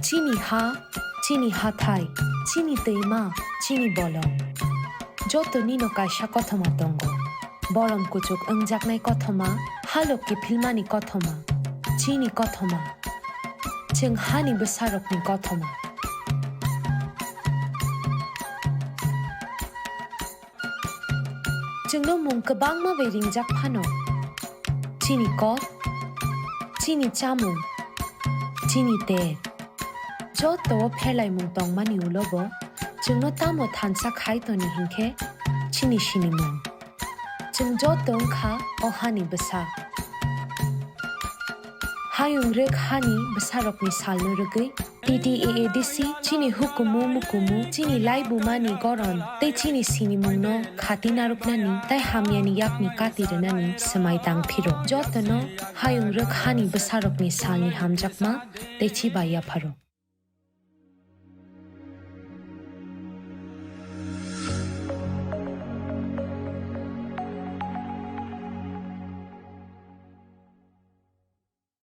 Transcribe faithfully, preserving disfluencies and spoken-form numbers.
Chini ha, chini hathai, chini twima, chini bolong. Joto nino kaisa kothoma tongo. Borom kuchuk wngjaknai kothoma, halok kiphilmani kothoma, chini kothoma. Chwng hani bwsarokni kothoma. Chwngno mung kwbangma bai ringjak phano. Chini kok, chini chamung, chini ter. Joto o pherlaimung tongmani ulo bo chwngno tamo thansa khai toni hinkhe chini sinimung. Chwng joto wngkha o hani bwsa. Hayung rwk hani bwsarokni salno rwgwi T T A A D C chini hukumu mukumu, chini laibumani goron tei chini sinimungno khati narwknani tei hamyani yakni kati rwnani swmai tang phiro. Jotono hayung rwk hani bwsarokni salni hamjakma tei chiba yapharo.